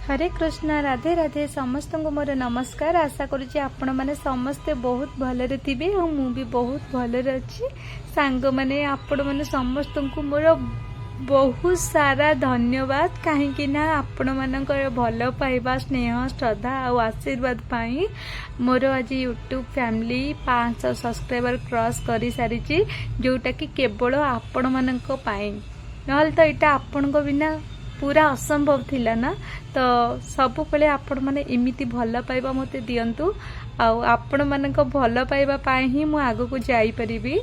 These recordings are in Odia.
ହରେ କୃଷ୍ଣ, ରାଧେ ରାଧେ। ସମସ୍ତଙ୍କୁ ମୋର ନମସ୍କାର। ଆଶା କରୁଛି ଆପଣମାନେ ସମସ୍ତେ ବହୁତ ଭଲରେ ଥିବେ ଆଉ ମୁଁ ବି ବହୁତ ଭଲରେ ଅଛି। ସାଙ୍ଗମାନେ, ଆପଣମାନେ ସମସ୍ତଙ୍କୁ ମୋର ବହୁତ ସାରା ଧନ୍ୟବାଦ, କାହିଁକି ନା ଆପଣମାନଙ୍କର ଭଲ ପାଇବା, ସ୍ନେହ, ଶ୍ରଦ୍ଧା ଆଉ ଆଶୀର୍ବାଦ ପାଇଁ ମୋର ଆଜି ୟୁଟ୍ୟୁବ୍ ଫ୍ୟାମିଲି 500 ସବସ୍କ୍ରାଇବର କ୍ରସ୍ କରିସାରିଛି, ଯେଉଁଟାକି କେବଳ ଆପଣମାନଙ୍କ ପାଇଁ। ନହେଲେ ତ ଏଇଟା ଆପଣଙ୍କ ବିନା ପୁରା ଅସମ୍ଭବ ଥିଲା ନା। ତ ସବୁବେଳେ ଆପଣମାନେ ଏମିତି ଭଲ ପାଇବା ମୋତେ ଦିଅନ୍ତୁ ଆଉ ଆପଣମାନଙ୍କ ଭଲ ପାଇବା ପାଇଁ ହିଁ ମୁଁ ଆଗକୁ ଯାଇପାରିବି।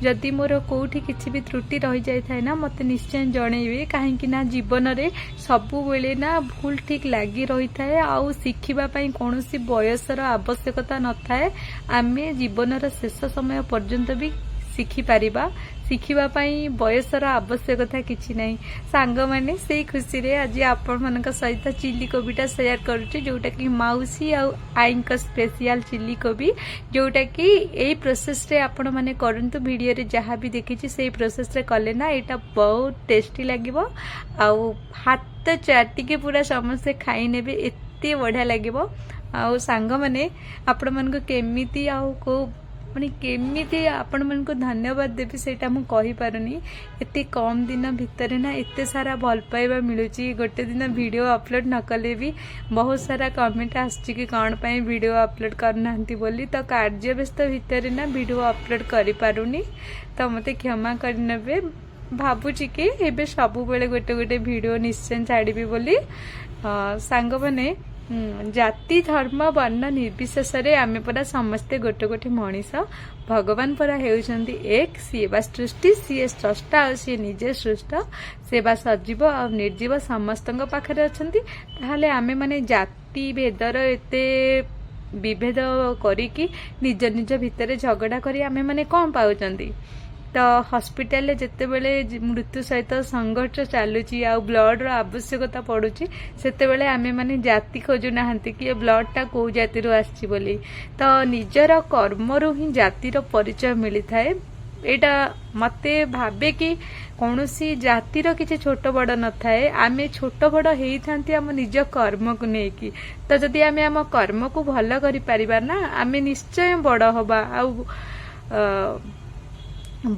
ଯଦି ମୋର କେଉଁଠି କିଛି ବି ତ୍ରୁଟି ରହିଯାଇଥାଏ ନା, ମୋତେ ନିଶ୍ଚୟ ଜଣେଇବେ, କାହିଁକି ନା ଜୀବନରେ ସବୁବେଳେ ନା ଭୁଲ ଠିକ୍ ଲାଗି ରହିଥାଏ ଆଉ ଶିଖିବା ପାଇଁ କୌଣସି ବୟସର ଆବଶ୍ୟକତା ନଥାଏ। ଆମେ ଜୀବନର ଶେଷ ସମୟ ପର୍ଯ୍ୟନ୍ତ ବି ଶିଖିପାରିବା। ଶିଖିବା ପାଇଁ ବୟସର ଆବଶ୍ୟକତା କିଛି ନାହିଁ। ସାଙ୍ଗମାନେ, ସେଇ ଖୁସିରେ ଆଜି ଆପଣମାନଙ୍କ ସହିତ ଚିଲି କୋବିଟା ସେୟାର କରୁଛି, ଯେଉଁଟାକି ମାଉସୀ ଆଉ ଆଈଙ୍କ ସ୍ପେସିଆଲ ଚିଲି କୋବି, ଯେଉଁଟାକି ଏଇ ପ୍ରୋସେସରେ ଆପଣମାନେ କରନ୍ତୁ। ଭିଡ଼ିଓରେ ଯାହା ବି ଦେଖିଛି, ସେଇ ପ୍ରୋସେସରେ କଲେ ନା ଏଇଟା ବହୁତ ଟେଷ୍ଟି ଲାଗିବ ଆଉ ହାତ ଚାଟିକି ପୁରା ସମସ୍ତେ ଖାଇନେବେ, ଏତେ ବଢ଼ିଆ ଲାଗିବ। ଆଉ ସାଙ୍ଗମାନେ, ଆପଣମାନଙ୍କୁ କେମିତି ଆଉ କେଉଁ ମାନେ କେମିତି ଆପଣମାନଙ୍କୁ ଧନ୍ୟବାଦ ଦେବି, ସେଇଟା ମୁଁ କହିପାରୁନି। ଏତେ କମ୍ ଦିନ ଭିତରେ ନା ଏତେ ସାରା ଭଲ ପାଇବା ମିଳୁଛି। ଗୋଟେ ଦିନ ଭିଡ଼ିଓ ଅପଲୋଡ଼ ନ କଲେ ବି ବହୁତ ସାରା କମେଣ୍ଟ ଆସୁଛି କି କ'ଣ ପାଇଁ ଭିଡ଼ିଓ ଅପଲୋଡ଼ କରୁନାହାନ୍ତି ବୋଲି। ତ କାର୍ଯ୍ୟ ବ୍ୟସ୍ତ ଭିତରେ ନା ଭିଡ଼ିଓ ଅପଲୋଡ଼ କରିପାରୁନି, ତ ମୋତେ କ୍ଷମା କରିନେବେ। ଭାବୁଛି କି ଏବେ ସବୁବେଳେ ଗୋଟେ ଗୋଟେ ଭିଡ଼ିଓ ନିଶ୍ଚୟ ଛାଡ଼ିବି ବୋଲି। ସାଙ୍ଗମାନେ, ଜାତି, ଧର୍ମ, ବର୍ଣ୍ଣ ନିର୍ବିଶେଷରେ ଆମେ ପରା ସମସ୍ତେ ଗୋଟେ ଗୋଟେ ମଣିଷ। ଭଗବାନ ପରା ହେଉଛନ୍ତି ଏକ। ସିଏ ବା ସୃଷ୍ଟି, ସିଏ ସ୍ରଷ୍ଟା ଆଉ ସିଏ ନିଜେ ସୃଷ୍ଟ। ସେ ବା ସଜୀବ ଆଉ ନିର୍ଜୀବ ସମସ୍ତଙ୍କ ପାଖରେ ଅଛନ୍ତି। ତାହେଲେ ଆମେମାନେ ଜାତି ଭେଦର ଏତେ ବିଭେଦ କରିକି ନିଜ ନିଜ ଭିତରେ ଝଗଡ଼ା କରି ଆମେମାନେ କ'ଣ ପାଉଛନ୍ତି? ତ ହସ୍ପିଟାଲରେ ଯେତେବେଳେ ମୃତ୍ୟୁ ସହିତ ସଂଘର୍ଷ ଚାଲୁଛି ଆଉ ବ୍ଲଡର ଆବଶ୍ୟକତା ପଡୁଛି, ସେତେବେଳେ ଆମେମାନେ ଜାତି ଖୋଜୁନାହାନ୍ତି କି ଏ ବ୍ଲଡଟା କୋଉ ଜାତିରୁ ଆସିଛି ବୋଲି। ତ ନିଜର କର୍ମରୁ ହିଁ ଜାତିର ପରିଚୟ ମିଳିଥାଏ। ଏଇଟା ମତେ ଭାବେ କି କୌଣସି ଜାତିର କିଛି ଛୋଟ ବଡ଼ ନଥାଏ। ଆମେ ଛୋଟ ବଡ଼ ହେଇଥାନ୍ତି ଆମ ନିଜ କର୍ମକୁ ନେଇକି। ତ ଯଦି ଆମେ ଆମ କର୍ମକୁ ଭଲ କରିପାରିବା ନା, ଆମେ ନିଶ୍ଚୟ ବଡ଼ ହବା। ଆଉ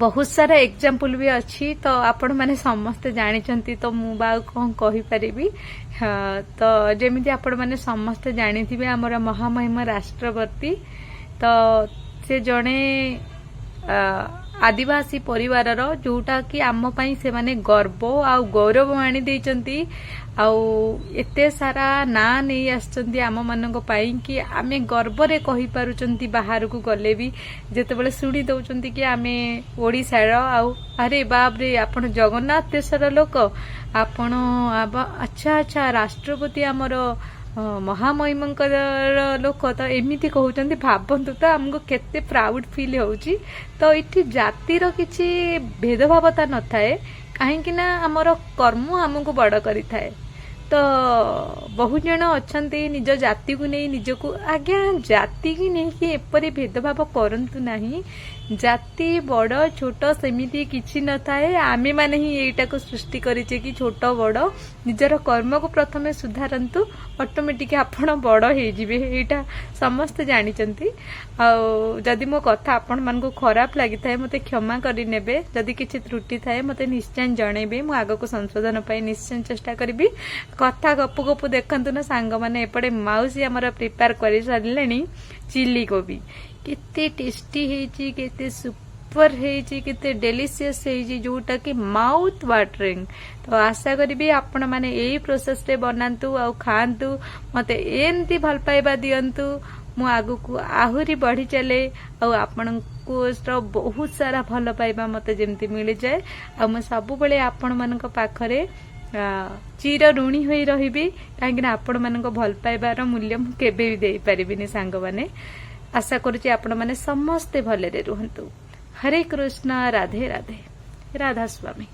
ବହୁତ ସାରା ଏକ୍ଜାମ୍ପଲ ବି ଅଛି, ତ ଆପଣମାନେ ସମସ୍ତେ ଜାଣିଛନ୍ତି, ତ ମୁଁ ବା ଆଉ କ'ଣ କହିପାରିବି? ହଁ, ତ ଯେମିତି ଆପଣମାନେ ସମସ୍ତେ ଜାଣିଥିବେ, ଆମର ମହାମହିମ ରାଷ୍ଟ୍ରପତି, ତ ସେ ଜଣେ ଆଦିବାସୀ ପରିବାରର, ଯୋଉଟା କି ଆମ ପାଇଁ ସେମାନେ ଗର୍ବ ଆଉ ଗୌରବ ଆଣି ଦେଇଛନ୍ତି ଆଉ ଏତେ ସାରା ନାଁ ନେଇ ଆସିଛନ୍ତି ଆମମାନଙ୍କ ପାଇଁ କି ଆମେ ଗର୍ବରେ କହିପାରୁଛନ୍ତି। ବାହାରକୁ ଗଲେ ବି ଯେତେବେଳେ ଶୁଣି ଦଉଛନ୍ତି କି ଆମେ ଓଡ଼ିଶାର, ଆଉ ଆରେ ବାପରେ, ଆପଣ ଜଗନ୍ନାଥ ଦେଶର ଲୋକ ଆପଣ, ଆଚ୍ଛା ଆଚ୍ଛା, ରାଷ୍ଟ୍ରପତି ଆମର ମହାମହିମଙ୍କର ଲୋକ, ତ ଏମିତି କହୁଛନ୍ତି। ଭାବନ୍ତୁ ତ ଆମକୁ କେତେ ପ୍ରାଉଡ ଫିଲ୍ ହେଉଛି। ତ ଏଠି ଜାତିର କିଛି ଭେଦଭାବତା ନଥାଏ, କାହିଁକି ନା ଆମର କର୍ମ ଆମକୁ ବଡ଼ କରିଥାଏ। ତ ବହୁତ ଜଣ ଅଛନ୍ତି ନିଜ ଜାତିକୁ ନେଇ ନିଜକୁ, ଆଜ୍ଞା, ଜାତିକି ନେଇକି ଏପରି ଭେଦଭାବ କରନ୍ତୁ ନାହିଁ। ଜାତି ବଡ଼ ଛୋଟ ସେମିତି କିଛି ନଥାଏ। ଆମେମାନେ ହିଁ ଏଇଟାକୁ ସୃଷ୍ଟି କରିଛେ କି ଛୋଟ ବଡ଼। ନିଜର କର୍ମକୁ ପ୍ରଥମେ ସୁଧାରନ୍ତୁ, ଅଟୋମେଟିକ ଆପଣ ବଡ଼ ହେଇଯିବେ। ଏଇଟା ସମସ୍ତେ ଜାଣିଛନ୍ତି। ଆଉ ଯଦି ମୋ କଥା ଆପଣମାନଙ୍କୁ ଖରାପ ଲାଗିଥାଏ, ମୋତେ କ୍ଷମା କରିନେବେ। ଯଦି କିଛି ତ୍ରୁଟି ଥାଏ, ମୋତେ ନିଶ୍ଚୟ ଜଣେଇବେ। ମୁଁ ଆଗକୁ ସଂଶୋଧନ ପାଇଁ ନିଶ୍ଚୟ ଚେଷ୍ଟା କରିବି। କଥା ଗପୁ ଗପୁ ଦେଖନ୍ତୁ ନା ସାଙ୍ଗମାନେ, ଏପଟେ ମାଉସୀ ଆମର ପ୍ରିପେୟାର କରିସାରିଲେଣି ଚିଲି କୋବି। କେତେ ଟେଷ୍ଟି ହେଇଛି, କେତେ ସୁପର ହେଇଛି, କେତେ ଡେଲିସିୟସ୍ ହେଇଛି, ଯୋଉଟା କି ମାଉଥ ୱାଟରିଂ। ତ ଆଶା କରିବି ଆପଣମାନେ ଏଇ ପ୍ରୋସେସରେ ବନାନ୍ତୁ ଆଉ ଖାଆନ୍ତୁ। ମତେ ଏମିତି ଭଲ ପାଇବା ଦିଅନ୍ତୁ, ମୁଁ ଆଗକୁ ଆହୁରି ବଢି ଚାଲେ ଆଉ ଆପଣଙ୍କୁ ବହୁତ ସାରା ଭଲ ପାଇବା ମତେ ଯେମିତି ମିଳିଯାଏ। ଆଉ ମୁଁ ସବୁବେଳେ ଆପଣମାନଙ୍କ ପାଖରେ ଚିର ଋଣୀ ହୋଇ ରହିବି, କାହିଁକିନା ଆପଣମାନଙ୍କ ଭଲ ପାଇବାର ମୂଲ୍ୟ ମୁଁ କେବେ ବି ଦେଇପାରିବିନି। ସାଙ୍ଗମାନେ, ଆଶା କରୁଛି ଆପଣମାନେ ସମସ୍ତେ ଭଲରେ ରୁହନ୍ତୁ। ହରେ କୃଷ୍ଣ, ରାଧେ ରାଧେ, ରାଧା ସ୍ୱାମୀ।